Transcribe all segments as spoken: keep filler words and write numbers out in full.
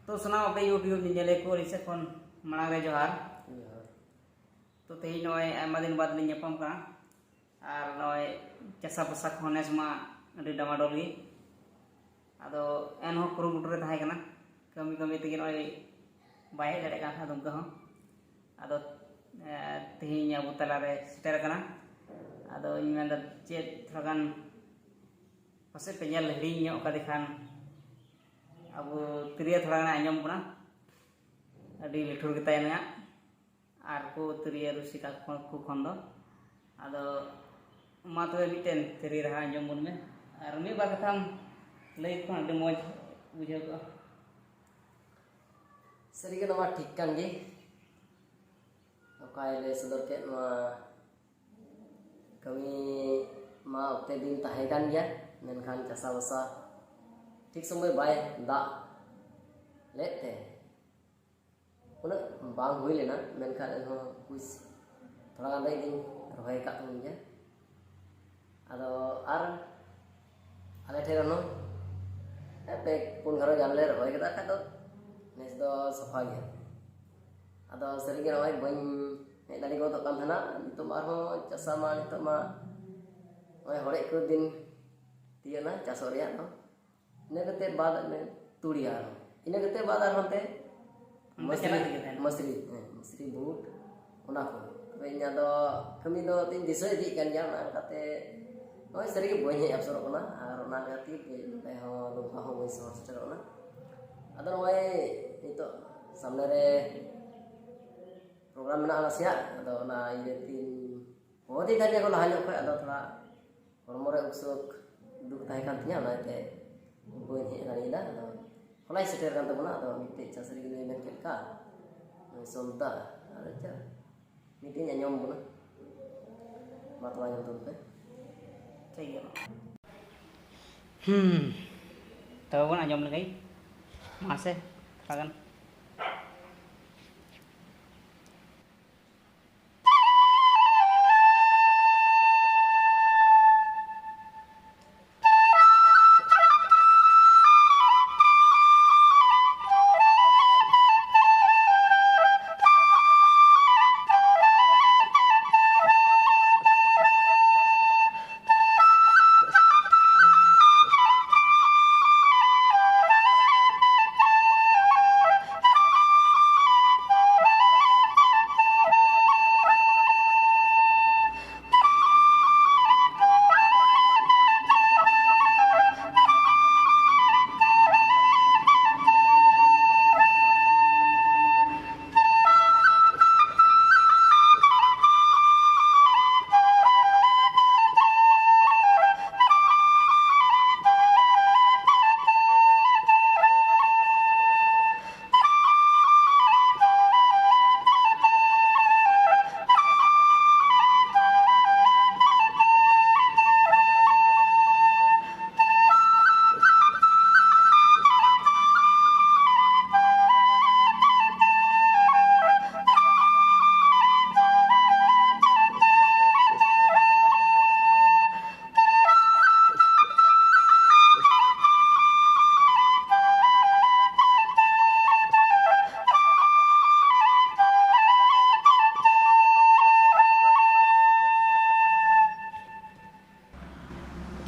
ᱛᱚ ᱥᱟᱱᱟᱢ ᱟᱯᱮ YouTube ᱧᱮᱧᱮᱞᱤᱭᱟᱹ ᱠᱚ ᱟᱹᱞᱤᱧ ᱥᱮᱫ ᱠᱷᱚᱱ ᱢᱟᱲᱟᱝ ᱨᱮ ᱡᱚᱦᱟᱨ᱾ ᱡᱚᱦᱟᱨ᱾ ᱛᱚ ᱛᱮᱦᱮᱧ ᱱᱚᱜᱼᱚᱭ ᱟᱭᱢᱟ ᱫᱤᱱ ᱵᱟᱫᱽ ᱞᱤᱧ ᱧᱟᱯᱟᱢ ᱠᱟᱱᱟ, ᱟᱨ ᱱᱚᱜᱼᱚᱭ ᱪᱟᱥᱟ ᱵᱟᱥᱟ ᱠᱚᱦᱚᱸ ᱱᱮᱥ ᱢᱟ ᱟᱹᱰᱤ ᱰᱟᱢᱟᱰᱳᱞ ᱜᱮ᱾ ᱟᱫᱚ ᱮᱱᱦᱚᱸ ᱠᱩᱨᱩᱢᱩᱴᱩ ᱨᱮ ᱛᱟᱦᱮᱸ ᱠᱟᱱᱟ, ᱠᱟᱹᱢᱤ ᱠᱟᱹᱢᱤ ᱛᱮᱜᱮ ᱱᱚᱜᱼᱚᱭ ᱵᱟᱭ ᱦᱮᱡ ᱫᱟᱲᱮᱭᱟᱜ ᱠᱟᱱ ᱛᱟᱦᱮᱸᱫ ᱫᱩᱢᱠᱟᱹ ᱦᱚᱸ᱾ ᱟᱫᱚ ᱛᱮᱦᱮᱧ ᱟᱵᱚ ᱛᱟᱞᱟᱨᱮ ᱥᱮᱴᱮᱨ ᱟᱠᱟᱱᱟ᱾ ᱟᱫᱚᱧ ᱢᱮᱱᱫᱟ ᱪᱮᱫ ᱛᱷᱚᱲᱟ ᱜᱟᱱ ᱯᱟᱥᱮᱡ ᱯᱮ ᱧᱮᱞ ᱦᱤᱲᱤᱧ ᱧᱚᱜ ᱠᱟᱫᱮ ᱠᱷᱟᱱ, ᱟᱵᱚ ᱛᱤᱨᱭᱳ ᱛᱷᱚᱲᱟ ᱜᱟᱱ ᱟᱸᱡᱚᱢ ᱵᱚᱱᱟ, ᱟᱹᱰᱤ ᱞᱤᱴᱷᱩᱨ ᱜᱮᱛᱟᱭᱟ ᱱᱟᱜ᱾ ᱟᱨ ᱠᱚ ᱛᱤᱨᱭᱳ ᱨᱩᱥᱤᱠᱟ ᱠᱚ ᱠᱷᱚᱱ ᱫᱚ᱾ ᱟᱫᱚ ᱢᱟ ᱛᱚᱵᱮ ᱢᱤᱫᱴᱮᱱ ᱛᱤᱨᱭᱳ ᱨᱟᱦᱟ ᱟᱸᱡᱚᱢ ᱵᱚᱱ ᱢᱮ, ᱟᱨ ᱢᱤᱫ ᱵᱟᱨ ᱠᱟᱛᱷᱟᱢ ᱞᱟᱹᱭ ᱠᱷᱟᱱ ᱟᱹᱰᱤ ᱢᱚᱡᱽ ᱵᱩᱡᱷᱟᱹᱣ ᱠᱚᱜᱼᱟ᱾ ᱥᱟᱹᱨᱤᱜᱮ ᱱᱚᱣᱟ ᱴᱷᱤᱠ ᱠᱟᱱ ᱜᱮ, ᱚᱠᱟᱭ ᱞᱟᱹᱭ ᱥᱚᱫᱚᱨ ᱠᱮᱫ᱾ ᱱᱚᱣᱟ ᱠᱟᱹᱢᱤ ᱢᱟ ᱚᱠᱛᱮ ᱫᱤᱱ ᱛᱟᱦᱮᱸ ᱠᱟᱱ ᱜᱮᱭᱟ, ᱢᱮᱱᱠᱷᱟᱱ ᱪᱟᱥᱟᱵᱟᱥᱟ ᱴᱷᱤᱠ ᱥᱚᱢᱚᱭ ᱵᱟᱭ ᱫᱟᱜ ᱞᱮᱫ ᱛᱮ ᱩᱱᱟᱹᱜ ᱵᱟᱝ ᱦᱩᱭ ᱞᱮᱱᱟ, ᱢᱮᱱᱠᱷᱟᱱ ᱮᱱᱦᱚᱸ ᱠᱩᱪ ᱛᱷᱚᱲᱟ ᱜᱟᱱ ᱫᱚ ᱤᱧ ᱨᱚᱦᱚᱭ ᱟᱠᱟᱫ ᱛᱟᱵᱚᱱ ᱜᱮᱭᱟ᱾ ᱟᱫᱚ ᱟᱨ ᱟᱞᱮ ᱴᱷᱮᱱ ᱦᱚᱸ ᱯᱮ ᱯᱩᱱ ᱜᱷᱟᱨᱚᱸᱡᱽ ᱜᱟᱱ ᱞᱮ ᱨᱚᱦᱚᱭ ᱠᱮᱫᱟ, ᱠᱷᱟᱡ ᱫᱚ ᱱᱮᱥ ᱫᱚ ᱥᱟᱯᱷᱟ ᱜᱮᱭᱟ᱾ ᱟᱫᱚ ᱥᱟᱹᱨᱤᱜᱮ ᱱᱚᱜᱼᱚᱭ ᱵᱟᱹᱧ ᱦᱮᱡ ᱫᱟᱲᱮ ᱜᱚᱫᱚᱜ ᱠᱟᱱ ᱛᱟᱦᱮᱱᱟ᱾ ᱱᱤᱛᱚᱜ ᱢᱟ ᱟᱨᱦᱚᱸ ᱪᱟᱥᱟ ᱢᱟ, ᱱᱤᱛᱚᱜ ᱢᱟ ᱱᱚᱜᱼᱚᱭ ᱦᱚᱲᱮᱡ ᱠᱚ ᱫᱤᱱ ᱛᱤᱭᱟᱹᱜ ᱮᱱᱟ ᱪᱟᱥᱚᱜ ᱨᱮᱭᱟᱜ ᱫᱚ᱾ ᱤᱱᱟᱹ ᱠᱟᱛᱮ ᱵᱟᱫ ᱚᱱᱮ ᱛᱩᱲᱤ ᱟᱨᱦᱚᱸ, ᱤᱱᱟᱹ ᱠᱟᱛᱮ ᱵᱟᱫ ᱟᱨᱦᱚᱸ ᱛᱮ ᱚᱱᱠᱟ ᱢᱟᱹᱥᱨᱤ, ᱪᱟᱞᱟᱜ ᱛᱮᱜᱮ ᱛᱟᱦᱮᱱᱟ᱾ ᱢᱟᱹᱥᱨᱤ, ᱦᱮᱸ, ᱢᱟᱹᱥᱨᱤ, ᱵᱩᱴ, ᱚᱱᱟ ᱠᱚ᱾ ᱛᱚᱵᱮ ᱤᱧ ᱟᱫᱚ ᱠᱟᱹᱢᱤ ᱫᱚ ᱛᱤᱧ ᱫᱤᱥᱟᱹ ᱤᱫᱤᱭᱮᱫ ᱠᱟᱱ ᱜᱮᱭᱟ, ᱚᱱᱟ ᱞᱮᱠᱟᱛᱮ ᱱᱚᱜᱼᱚᱭ ᱥᱟᱹᱨᱤᱜᱮ ᱵᱟᱹᱧ ᱦᱮᱡ ᱟᱯᱥᱚᱨᱚᱜ ᱠᱟᱱᱟ, ᱟᱨ ᱚᱱᱟ ᱞᱮᱠᱟ ᱛᱮᱜᱮ ᱵᱟᱹᱧ, ᱱᱚᱰᱮ ᱦᱚᱸ ᱱᱚᱝᱠᱟ ᱦᱚᱸ ᱵᱟᱹᱧ ᱥᱚᱦᱚᱨ ᱥᱮᱴᱮᱨᱚᱜ ᱠᱟᱱᱟ᱾ ᱟᱫᱚ ᱱᱚᱜᱼᱚᱭ ᱱᱤᱛᱚᱜ ᱥᱟᱢᱱᱮ ᱨᱮ ᱯᱨᱳᱜᱨᱟᱢ ᱢᱮᱱᱟᱜᱼᱟ ᱱᱟᱥᱮᱭᱟᱜ, ᱟᱫᱚ ᱚᱱᱟ ᱤᱭᱟᱹ ᱛᱤᱧ ᱦᱚᱦᱚ ᱤᱫᱤ ᱠᱟᱱ ᱜᱮᱭᱟ ᱠᱚ ᱞᱟᱦᱟ ᱧᱚᱜ ᱠᱷᱚᱱ, ᱟᱫᱚ ᱛᱷᱚᱲᱟ ᱦᱚᱲᱢᱚ ᱨᱮ ᱩᱠᱥᱩᱠ ᱫᱩᱠ ᱛᱟᱦᱮᱸ ᱠᱟᱱ ᱛᱤᱧᱟᱹ, ᱚᱱᱟ ᱤᱭᱟᱹᱛᱮ ᱵᱟᱹᱧ ᱦᱮᱡ ᱫᱟᱲᱮᱭᱟᱫᱟ᱾ ᱟᱫᱚ ᱦᱚᱞᱟᱭ ᱥᱮᱴᱮᱨ ᱠᱟᱱ ᱛᱟᱵᱚᱱᱟ, ᱟᱫᱚ ᱢᱤᱫᱴᱮᱡ ᱪᱟᱥ ᱨᱮᱜᱮ ᱱᱩᱭ ᱢᱮᱱ ᱠᱮᱫ ᱞᱮᱠᱟ, ᱱᱩᱭ ᱥᱚᱞᱫᱟ, ᱟᱨ ᱟᱪᱪᱷᱟ, ᱢᱤᱫᱴᱮᱡ ᱟᱸᱡᱚᱢ ᱵᱚᱱᱟ, ᱢᱟ ᱛᱚᱵᱮ ᱟᱸᱡᱚᱢ ᱛᱟᱵᱚᱱ ᱯᱮ᱾ ᱴᱷᱤᱠ ᱜᱮᱭᱟ᱾ ᱦᱩᱸ, ᱛᱚᱵᱮ ᱵᱚᱱ ᱟᱸᱡᱚᱢ ᱞᱮᱜᱮ, ᱢᱟᱥᱮ ᱛᱷᱚᱲᱟ ᱜᱟᱱ᱾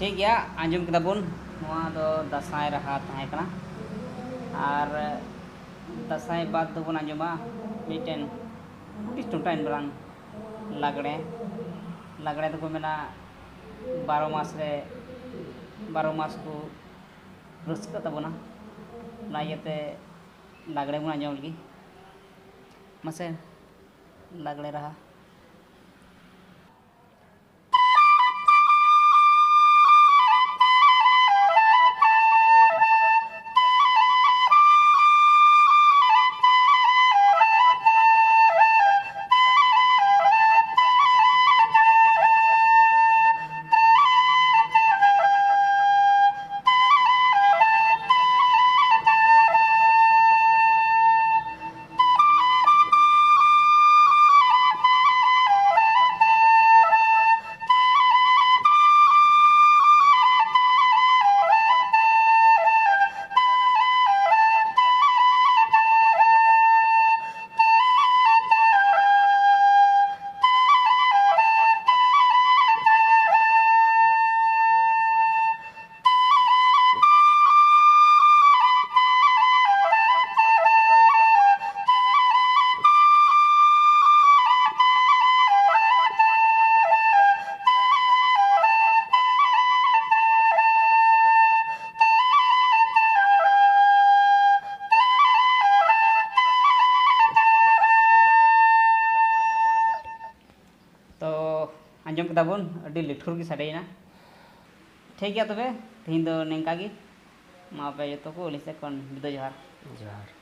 ᱴᱷᱤᱠ ᱜᱮᱭᱟ, ᱟᱸᱡᱚᱢ ᱠᱮᱫᱟ ᱵᱚᱱ, ᱱᱚᱣᱟ ᱫᱚ ᱫᱟᱸᱥᱟᱭ ᱨᱟᱦᱟ ᱛᱟᱦᱮᱸ ᱠᱟᱱᱟ᱾ ᱟᱨ ᱫᱟᱸᱥᱟᱭ ᱵᱟᱫᱽ ᱫᱚᱵᱚᱱ ᱟᱸᱡᱚᱢᱟ ᱢᱤᱫᱴᱮᱱ ᱟᱹᱰᱤ ᱴᱚᱴᱟᱭ ᱢᱟᱨᱟᱝ ᱞᱟᱜᱽᱲᱮ᱾ ᱞᱟᱜᱽᱲᱮ ᱫᱚᱠᱚ ᱢᱮᱱᱟ ᱵᱟᱨᱚ ᱢᱟᱥ ᱨᱮ, ᱵᱟᱨᱚ ᱢᱟᱥ ᱠᱚ ᱨᱟᱹᱥᱠᱟᱹᱜ ᱛᱟᱵᱚᱱᱟ᱾ ᱚᱱᱟ ᱤᱭᱟᱹᱛᱮ ᱞᱟᱜᱽᱲᱮ ᱵᱚᱱ ᱟᱸᱡᱚᱢ ᱞᱮᱜᱮ᱾ ᱢᱟᱥᱮ, ᱞᱟᱜᱽᱲᱮ ᱨᱟᱦᱟ᱾ ᱛᱚ, ᱟᱸᱡᱚᱢ ᱠᱮᱫᱟ ᱵᱚᱱ, ᱟᱹᱰᱤ ᱞᱤᱴᱷᱩᱨ ᱜᱮ ᱥᱟᱰᱮᱭᱮᱱᱟ᱾ ᱴᱷᱤᱠ ᱜᱮᱭᱟ ᱛᱚᱵᱮ, ᱛᱮᱦᱮᱧ ᱫᱚ ᱱᱤᱝᱠᱟ ᱜᱮ᱾ ᱢᱟ ᱟᱯᱮ ᱡᱚᱛᱚ ᱠᱚ ᱟᱹᱞᱤᱧ ᱥᱮᱫ ᱠᱷᱚᱱ ᱵᱤᱫᱟᱹᱭ, ᱡᱚᱦᱟᱨ᱾ ᱡᱚᱦᱟᱨ᱾